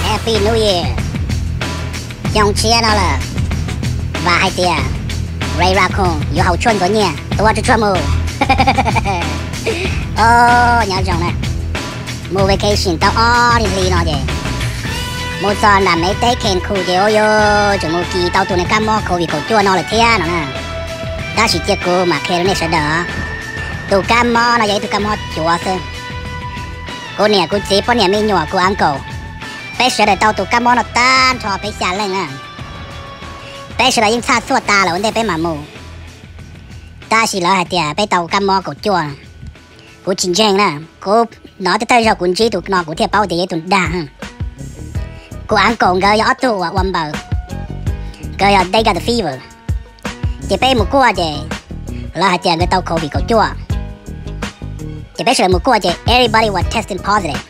Happy New Year, xyoo tshiab no lawm. Vam hais tias Ray Raccoon yuav haus tshuaj ntxuav nyiaj tuaj tsuag tsuag mus. Os, nyob zoo na. Mus vacation tau ob hlis no ces mus txog nram Mev teb Cancun ces ua yog tseem mus kis tau tus niag kab mob covid kaum cuaj no lawm thiab no na. Tab sis cia kuv mam qhia rau nej sawv daws, tus kab mob no yog ib tug kab mob cuav xwb. Kuv niam kuv txiv poj niam me nyuam kuv uncle, peb sawv daws tau tus kab mob no tag nrho peb xya leej na. Peb sawv daws yeej txhaj txhua tas lawm ua ntej peb mam mus. Tab sis lawv hais tias peb tau kab mob kaum cuaj. Kuv tsis ntseeg na, kuv hnov thawj thawj zaug kuv ntsib tus no kuv thiaj paub tias yog ib tug dag. Kuv uncle nkawd yog ob tug uas ua npaws, nkawd yog they got the fever. Ces peb mus kuaj ces lawv hais tias nkawd tau covid kaum cuaj. Ces peb sawv daws mus kuaj ces everybody was testing positive.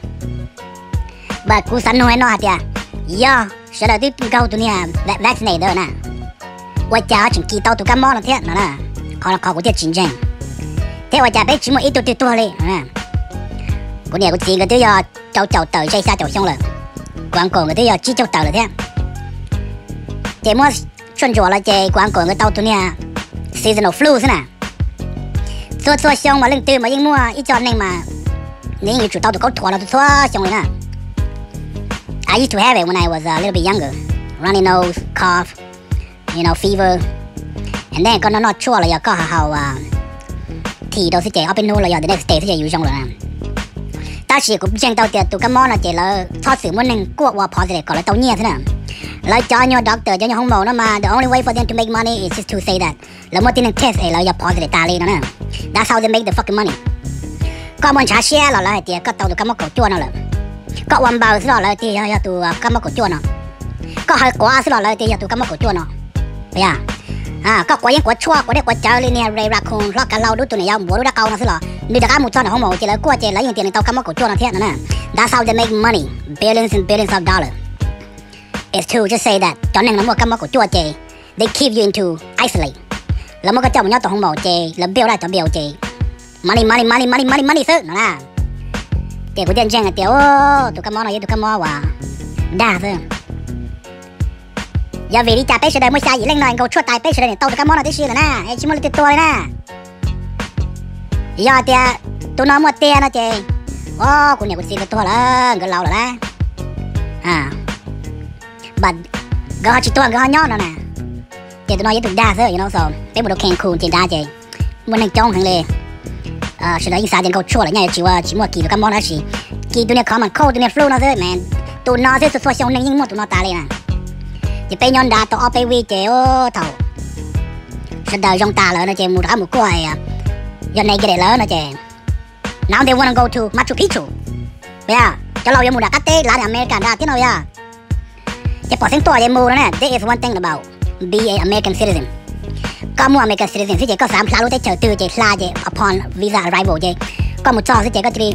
But kuv xav nug no hais tias, yog sawv daws twb nkaug tus niag vaccinate ntawd na, ua cas ho tseem kis tau tus kab mob no thiab no na? Qhov no qhov kuv thiaj tsis ntseeg. Thiab ua cas peb tsis muaj ib tug twg tuag li? Kuv niam kuv txiv nkawd twb yog rau caum tawm ze xya caum xyoo lawm, kuv uncle nkawd twb yog tsib caug tawm lawm thiab. Ces muab tshuaj ntsuam los ces kuv uncle nkawd tau tus niag seasonal flu xwb na. Txhua txhua xyoo mas leej twg mas yeej muaj ib co neeg mas nws yeej yuav tsum tau tus kaub thuav no txhua txhua xyoo li na. I used to have it when I was a little bit younger. Runny nose, cough, you know, fever. And then koj noj noj tshuaj los yog koj haus haus thim rau xwb ces ob peb hnub los yog the next day xwb ces yus zoo lawm na. Tab sis kuv ntseeg tau tias tus kab mob no ces lawv txhob txwm muab neeg kuaj ua positive kom lawv tau nyiaj xwb na. Lawv cov nyuag doctor, cov nyuag hoob maum no mas the only way for them to make money is just to say that lawv muab tib neeg test es lawv yog positive tas li no na. That's how they make the fucking money. Koj muaj ntshav siab los lawv hais tias koj tau tus kab mob kaum cuaj no lawm. Koj ua npaws xwb los lawv tias yog, yog tus kab mob kaum cuaj no. Koj haw quav xwb los lawv tias yog tus kab mob kaum cuaj no. Koj quav yeeb quav tshuaj quav dej quav cawv li niag Ray Raccoon hlob kav hlau dub tus niam yau npuav lub dab qau no xwb los nws rov qab mus txog nram hoob maum ces lawv kuaj ces lawv yeej tias nws tau kab mob kaum cuaj no thiab no na. That's how they make money, billions and billions of dollars. It's to just say that cov neeg no muaj kab mob kaum cuaj ces they keep you into isolate. Lawv muab koj coj mus nyob tom hoob maum ces lawv build up cov bills ces money, money, money, money, money, money xwb no na. Ces kuv thiaj ntseeg hais tias tus kab mob no yog tus kab mob uas dag xwb. Yog vim li cas peb sawv daws muaj xya yim leej no nkaug tshuaj tas peb sawv daws niam tau tus kab mob no tib si lawm na, es tsis muaj leej twg tuag li na? Yog tias tus no muaj tiag no ces, o, kuv niam kuv txiv nkawd tuag lawm, nkawd laus lawm na. Nkawd ho tsis tuag nkawd ho nyob no na. Ces tus no yog tus dag xwb, you know, so peb mus rau Cancun ces nrad ces muaj neeg coob heev li. Sawv daws yeej xav tias nkaug tshuaj lawm nyaj yuav tsis ua tsis muaj kis tus kab mob tab sis kis tus niag common cold tus niag flu no xwb, tus no xwb txhua txhua xyoo neeg yeej muaj tus no tas li na. Ces peb nyob nrad tau ob peb week ces thaum sawv daws zoo tas lawm no ces mus rov qab mus kuaj yog negative lawm no ces now they wanna go to Machu Picchu. Cov laus yuav mus nram qab teb lav America nrad thiab no yog. Ces pom xeeb tuaj ces mus no na. There is one thing about be a American citizen. Koj muaj American citizen xwb ces koj xav hla lub teb chaws twg ces hla ces upon visa arrival ces koj mus txog xwb ces koj cia li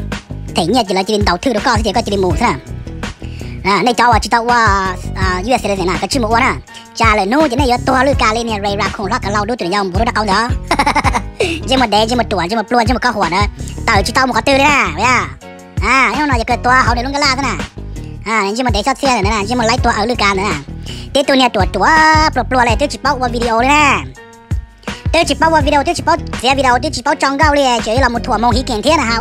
them nyiaj ces lawv cia li ntaus thwj rau koj xwb ces koj cia li mus xwb na. Nej cov uas tsis tau ua U S citizen na koj tsij mus ua na. Tsam lawm hnub ces nej yuav tuag lwj kas li niag Ray Raccoon hlob kav hlau dub tus niam yau npuav lub dab qau ntawd. Ntsej muag dev, ntsej muag ruam, ntsej muag pluag, ntsej muag koj huam ntawd tawm tsis tau mus qhov twg li na. Hnub no ces kawg tuag hauv niag lub nkaj laj xwb na. Ntsej muag dev xyob txhiab ntawd na, ntsej muag laib tuag aws lwj kas ntawd na. Tib tug niag ruam ruam pluag pluag li twb tsis paub ua video li na. Twb tsis paub ua video, twb tsis paub txiav video, twb tsis paub tso nkauj li, tseem yuav los mus thuam moos hiv keem thiab na ha.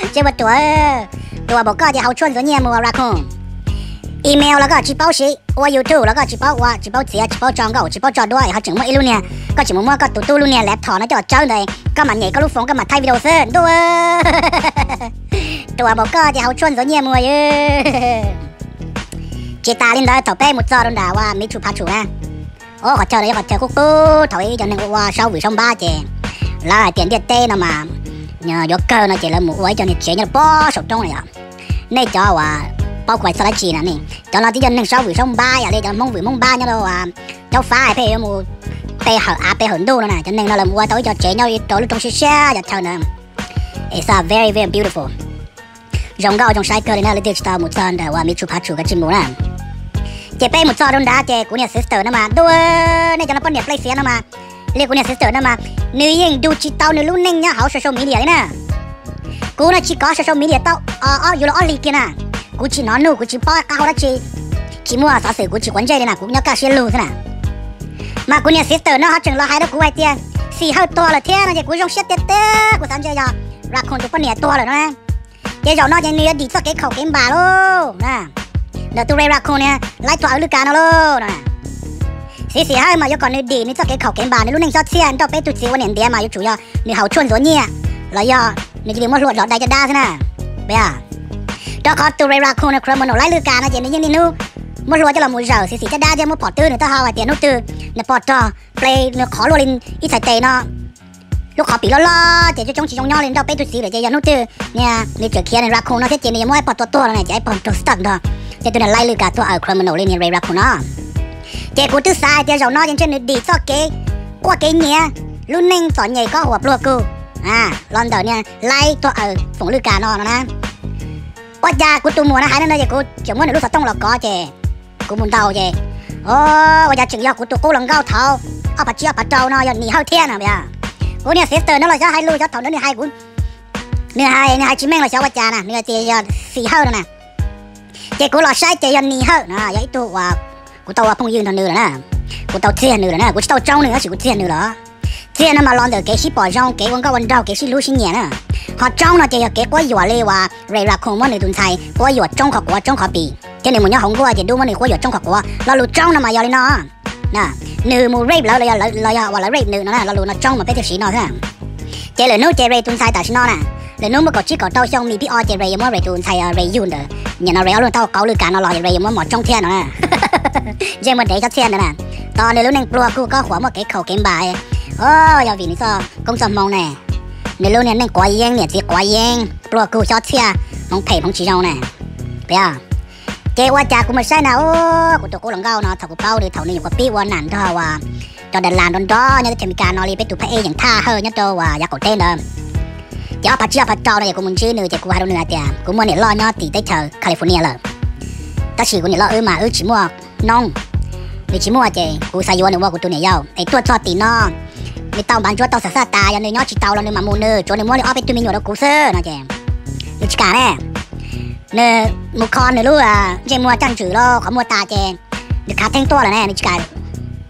Ntsej muag ruam, ruam npaum koj ces haus tshuaj ntxuav nyiaj mus ua Raccoon. Email los koj tsis paub siv, ua YouTube los koj tsis paub ua, tsis paub txiav, tsis paub tso nkauj, tsis paub tso duab es ho tseem muaj ib lub niag, koj tseem mus muab koj tus tub lub niag laptop no coj tsaws ntawd, koj mam nyem koj lub phone koj mam thaij video xwb ntuj. Ruam npaum koj ces haus tshuaj ntxuav nyiaj mus yw. Tsis tas li ntawd thaum peb mus txog rau nram ua Machu Picchu na, o qhov chaw no yog qhov chaw qub qub thaum ib cov neeg ua ua saub vwm saub npab ces lawv hais tias ntiaj teb no mas yuav kawg no ces lawv mus ua ib co niag tsev nyob rau pob saum roob na yom. Nej cov uas paub kuv hais txog dab tsi na ne, cov no twb yog neeg saub vwm saub npab yom, li cov Hmoob vwm Hmoob npab nyob rau Chaub Fab pheej yuav mus pe hawm av pe hawm ntuj no na, cov neeg no lawv mus ua tau ib co tsev nyob rau lub roob siab siab cov chaw ntawd. It's a very very beautiful. Zoo nkauj zoo saib kawg li na, leej twg tsis tau mus txog nram uas Machu Picchu koj tsij mus na. Ces peb mus txog rau nrad ces kuv niag sister no mas, ntuj, nej cov no poj niam play xiav no mas, Li kuv niag sister no mas, nws yeej du tsis tau nws lub neej nyob hauv social media li na. Kuv no tsis kov social media tau, o, yus los ob hlis kiag na. Kuv tsis hnov nug, kuv tsis paub qab hau dab tsi, tsis muaj xov xwm, kuv tsis quav ntsej li na, kuv nyob kaj siab lug xwb na. Mas kuv niag sister no ho tseem los hais rau kuv hais tias Xis Hawj tuag lawm thiab no ces kuv zoo siab tiag tiag, kuv xav ntshe yog Raccoon tus poj niam tuag lawm no na. Ces zaum no ces nws yuav dim txoj kev khaum kev npam lauj. Ntawm tus Ray Raccoon niag laib tuag aws lwj kas no lauj no. Xis Xis Hawj mas yuav kom nws dim nws txoj kev khaum kev npam, nws lub neej xyob txhiaj nrauj peb tug txiv ua niam ntiav mas yuav tsum yog nws haus tshuaj ntxuav nyiaj los yog nws cia li muab hlua dov dai caj dab xwb na. Rau qhov tus Ray Raccoon no, criminal laib lwj kas no ces nws yeej niaj hnub muab hlua coj los mus zawm Xis Xis caj dab thiab muab phom twb nws taub hau hais tias hnub twg nws pog rog play nws qhov luaj li ib txhais tes no, lub qhov pim loj loj ces coob coob tsis zoo nyob li, nrauj peb tug txiv lawm ces yog hnub twg niag nws tseem khiav nws Raccoon no thiab ces nws yuav muab ib pog tua tuag no na, ces ib pog raug stuck nrog ces tus niag laib lwj kas tuag aws criminal li niag Ray Raccoon no. Ces kuv twb xav hais tias zaum no ces ntshe nws dim txoj kev quaj kev nyiav, lub neej txom nyem kob huam pluag kug los ntawm niag laib tuag aws foom lwj kas no no na. Ua cas kuv tus muam no hais no no ces kuv tseem muab nws lub xov tooj los kov ces kuv mus ntaus ces, o, ua cas tseem yog kuv tus qub hluas nkauj thaud ob phav tsib ob phav rau no yog Nis Hawj thiab no. Kuv niag sister no los xyov hais lus xyov thaum ntawd nws hais kuv, nws hais, nws hais tsis meej los xyov ua cas na, nws hais tias yog Xis Hawj no na. Ces kuv los saib ces yog Nis Hawj no, yog ib tug uas kuv tau ua phooj ywg nrog nws lawm na, kuv tau txiag nws lawm na, kuv tsis tau tsoob nws tab sis kuv txiag nws lawm. Txiag no mas los ntawm kev sib pom zoo, kev ua nkauj ua nraug, kev sib hlub sib nyiam na. Ho tsoob no ces yog kev quab yuam li uas Ray Raccoon muab nws tus ntxhais quab yuam tsoob qhov quav tsoob qhov pis, thiab nws mus nyob hauv nkuaj ces dub muab nws quab yuam tsoob qhov quav. Lo lus tsoob no mas yog li no, nws mus rape lawv los yog uas lawv rape nws no na, lo lus no tsoob mas peb thiaj siv no xwb. Ces lwm hnub ces Ray tus ntxhais tam sim no na, lwm hnub muaj kaum tsib kaum rau xyoo mis pib o ces Ray yuav muab Ray tus ntxhais Ray yug ntawd, nim no Ray ob lub tau qauv lwj kas no los Ray yuav muab mos tsoob thiab no na. Ntsej muag ntev xyob txhiaj ntawd na, tos nws lub neej pluag kug kob huam muaj kev khaum kev npam. O, yog vim nws txoj koob txoj hmoo ne, nws lub niag neej quav yeeb, niam txiv quav yeeb, pluag kug xyob txhiaj, hmoov phem hmoov tsis zoo na. Ces ua cas kuv mus saib na, kuv tus qub hluas nkauj no thaum kuv paub li thaum nws nyuam qhuav pib ua nam nrog uas cov Dalas nrov nrov nyob teb chaws Amelikas no li peb tus phab ej Yeem Thaj Hawj nyob rau uas yav qaum teb ntawd. Ces ob phav tsib ob phav rau no ces kuv mus ntsib nws ces kuv hais rau nws hais tias kuv muaj niam loj nyob tim teb chaws California lawm, tab sis kuv niam loj wb mas wb tsis muaj noob, nws tsis muaj ces kuv xav yuav nws ua kuv tus niam yau es tuaj txog tim no nws tau npav ntsuav tau xam xaj tas, yog nws nyob tsis tau los nws mam mus, nws tsuav nws muab li ob peb tug me nyuam rau kuv xwb no ces nws tsis kam ne. Nws mus kho nws lub ntsej muag caj ntswm los qhov muag tas ces nws khav theeb tuaj lawm ne, nws tsis kam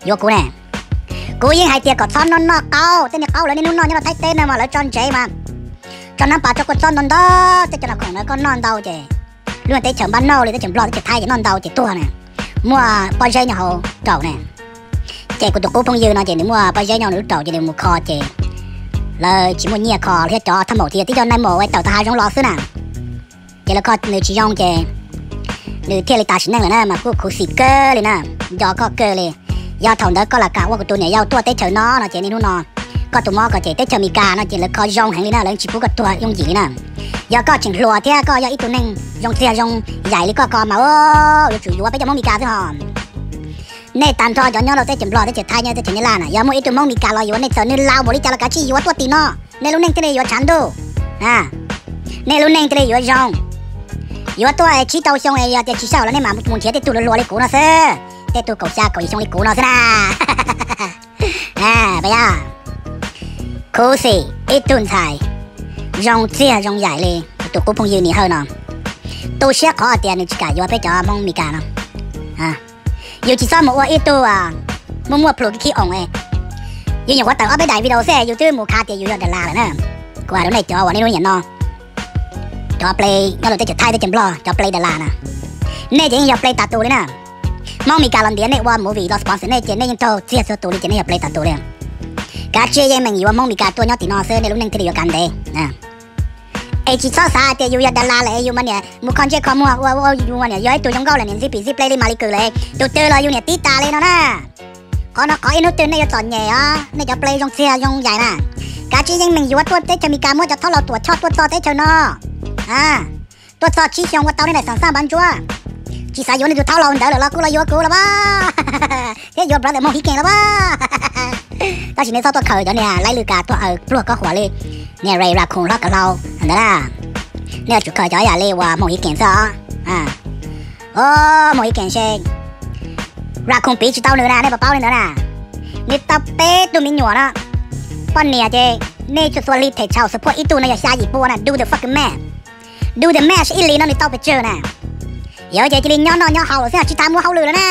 yuav kuv ne. Kuv yeej hais tias kom txhob noj noj qaub, tej niag qaub lawv niaj hnub noj nyob rau Thaib teb no mas lawv tso ntsev mas tso nab pas tso kua txob ntau ntau, tej cov nas khoom ntawd koj noj ntau ces lub teb chaws npab noj li teb chaws Nplog teb chaws Thaib ces noj ntau ces tuag ne, muaj pob zeb nyob hauv raum ne. Ces kuv tus qub phooj ywg no ces nws muaj pob zeb nyob nws lub raum ces nws mus kho ces lawv tsis muaj nyiaj kho thiab cov thaj maum thiab tib co nai maum uas tawm tau hav zoov los xwb na. Ces lawv kho nws tsis zoo ces nws thiaj li tas sim neej lawm na, mas kuj khuv xim kawg li na, nco koj kawg li. Yog thaum ntawd koj lam kam ua kuv tus niam yau tuaj teb chaws no no ces niaj hnub no koj tus mob ko ces teb chaws Amelikas no ces lawv kho zoo heev li na, lawv tsis pub koj tuag yooj yim li na. Yog koj tseem hluas thiab koj yog ib tug neeg zoo txiag zoo yaim li koj ko mas yuav tsum yuav peb cov Hmoob Amelikas xwb hos. Nej tag nrho cov nyob rau teb chaws Nplog, teb chaws Thaib, nyob teb chaws Nyab Laj na, yog muaj ib tug Hmoob Amelikas los yuav nej txawm nws laus npaum li cas los kav tsij yuav tuaj tim no, nej lub neej thiaj li yuav tshav ntuj, nej lub neej thiaj li yuav zoo. Yuav tuaj tsib rau xyoo es yog tias tsis sij hawm los nej mam mus nrhiav tej tug hluas hluas li kuv no xwb, tej tug kaum xya kaum yim xyoo li kuv no xwb na. Khuv xim ib tug ntxhais zoo txiag zoo yaim li tus qub phooj ywg Nis Hawj no, tu siab qhov tias nws tsis kam yuav peb cov Hmoob Amelikas no. Yus tsis txhob mus ua ib tug muaj muaj plhus khib oos. Yus nyuam qhuav tawm ob peb daim video xwb yus twb mus khav tias yus yog Dalas lawm na. Kuv hais rau nej cov uas nej lub niam no, cov play nyob rau teb chaws Thaib teb chaws Nplog cov play Dalas na, nej ces yeej yog play tas tus li na. Hmoob Amelikas los ntiav nej ua movie los sponsor nej ces nej yeej raug txiag txhua tus li ces nej yog play tas tus li. Kav tsij yeej meem yuav Hmoob Amelikas tuaj nyob tim no xwb nej lub neej thiaj li yuav kav ntev. Es tsis txhob xav hais tias yus yog Dalas lawm es yus mas niam mus kho ntsej kho muag ua ua yus mas niam yog ib tug zoo nkauj lawm niam ntxi pim ntxi play li Malis Kws lawm, tus twg los yus niam tib tas li no na. Qhov no qhov ib hnub twg nej yuav txom nyem os, nej cov play zoo txiag zoo yaim na. Kav tsij yeej meem yuav tuaj teb chaws Amelikas muab cov thaub laus Tuam Choj tuaj txog teb chaws no. Tuaj txog tsib xyoo ua tau nej daim xam xaj npav ntsuab. Tsis xav yuav nej tus thaub laus ntawd lawm los kuj los yuav kuv los as, thiab yuav brother Mooj Hiv Kees los as. Tab sis nej txhob tuaj khaws cov niag laib lwj kas tuaj aws pluag kob huam li niag Ray Raccoon hlob kav hlau ntawd na. Nej yuav tsum khaws cov yam li uas Mooj Hiv Kees xwb os. Mooj Hiv Kees se Raccoon piv tsis tau nws na, nej puas paub li ntawd na. Nws tau peb tug me nyuam no. Poj niam ces nej tsuas txhua hli them child support ib tug no yog xya yim pua na, do the fucking math. Do the math ib hlis no nws tau pes tsawg na. Yog ces cia li nyob noj nyob haus lawm xwb, tsis tas muaj hauj lwm lawm na.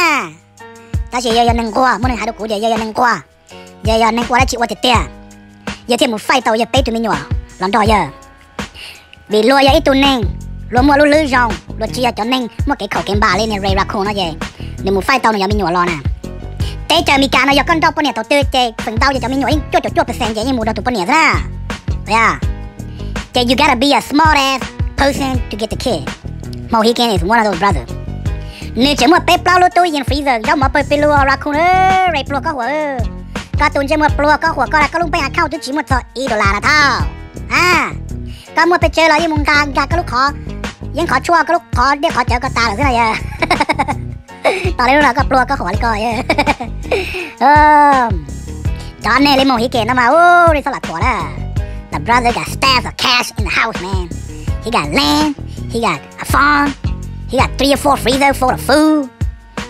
Tab sis yog yog neeg nquag, muaj neeg hais rau kuv tias yog yog neeg nquag, yog yog neeg ua dab tsi ua tiag tiag, yog thiaj mus faij tau yog peb tug me nyuam los nrog yawg. Vim luag yog ib tug neeg, luag muaj lub hlwb zoo, luag tsis yog cov neeg muaj kev khaum kev npam li niag Ray Raccoon no ces nws mus faij tau nws cov me nyuam los na. Teb chaws Amelikas no yog koj nrauj poj niam thaum twg ces feem ntau ces cov me nyuam yeej cuaj caum cuaj percent ces yeej mus rau tus poj niam xwb na. Ces you gotta be a smart ass person to get the kid. Mohican is one of those brothers. Nws tseem muaj peb plaub lub tub yees freezer, zaub mov pawg pes lug, Raccoon, Ray pluag koj huam. Koj tus ntsej muag pluag koj huam, koj lub bank account twb tsis muaj txog ib dollar na thauj. Koj muaj pes tsawg los yeej mus nkag nkag koj lub qhov, yeeb qhov tshuaj, koj lub qhov dej qhov cawv ko tas lawm xwb na yawg. Tos li lub no koj pluag koj huam li ko. Cov nej li Mohican no mas, nej txhob lam thuam na. The brother got stacks of cash in the house, man. He got land, he got a farm, he got three or four freezer full of food,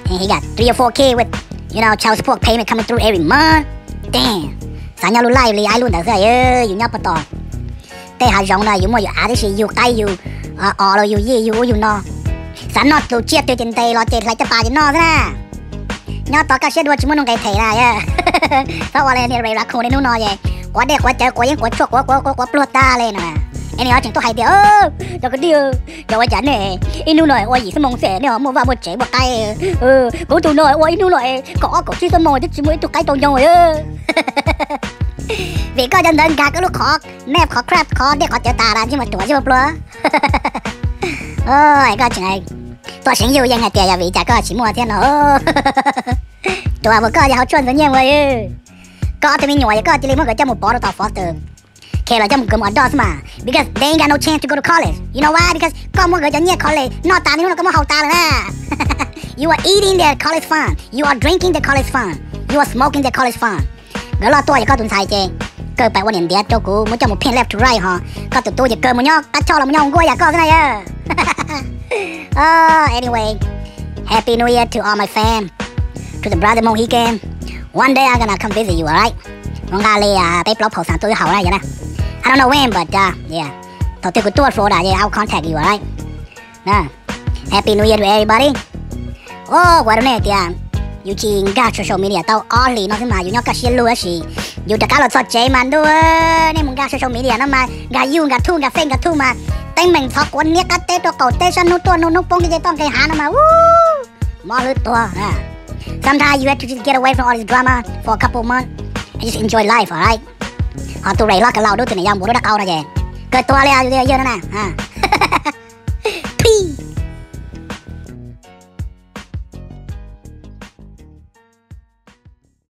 and he got three or four kids with, you know, child support payment coming through every month. Damn. Xav nyob lub life li ib lub ntawd xwb, yus nyob puag tom tej hav zoov na, yus muaj yus av tib si, yus qaib yus os los yus yij yus ub yus no. Xav noj tus tsiaj twg ces ntes los ces hlais caj pas ces noj xwb na. Nyob tod kaj siab dua tsis muaj nuj nqis them na. Txhob ua li niag Ray Raccoon li hnub no es quav dej quav cawv quav yeeb quav tshuaj quav quav quav quav pluag tag li no. Es nws ho tseem tuaj hais tias, cov kwv tij, cov ua cas nej ib hnub no ua yim xuab moos xwb nej ho muaj vaj muaj tsev muaj qaib. Kuv tus no ua ib hnub no es kaum ob kaum tsib xuab moos twb tsis muaj ib tug qaib tau ncoo. Vim koj cov ntawd nkag koj lub qhov map qhov crab qhov dej qhov cawv tas lawm ntsej muag ruam ntsej muag pluag. Koj tseem tuaj seev yus yeej hais tias yog vim cas koj tsis muaj thiab no. Ruam vim koj yog hauv tshuaj ntxwv nyiaj ua. Koj ob tug me nyuam yog koj cia li muab nkawd coj mus pov rau tom foster care los coj mus nkawd mus adopt xwb mas, because they ain't got no chance to go to college. You know why? Because koj muab nkawd cov nyiaj college noj tas li hnub no koj muab haus tas lawm na. You are eating their college fund. You are drinking their college fund. You are smoking their college fund. Nkawd loj tuaj yog koj tus ntxhais ces kawg pais ua niam ntiav rau kuv muab coj mus pheej left to right ho koj tus tub ces kawg mus nyob qab choj los mus nyob hauv nkuaj yam koj xwb na yawg. Anyway, happy new year to all my fam, to the brother Mohican. One day I'm gonna come visit you, alright? Ua nqa li peb plaub phaum xav tuaj wb haus na yog na. I don't know when, but yeah, thaum twg kuv tuaj Florida ces I will contact you, alright? Happy new year to everybody. Os, kuv hais rau nej tias yus tsis nkag social media tau ob hlis no xwb mas yus nyob kaj siab lug tab sis yus rov qab los txog tsev mas ntuj, nej mus nkag social media no mas nkag YouTube nkag Face nkag Tube mas teeb meem ntxhov quav niab qab teb rau qaum teb sab hnub tuaj hnub poob nqi ce toj nqis hav no mas mob hlwb tuag. Sometimes you have to just get away from all this drama for a couple months and just enjoy life, alright? Ho tus Ray Laj Kas Laus dub tus niam yau npuav dub dab qau no ces kawg tuag li yawg no na.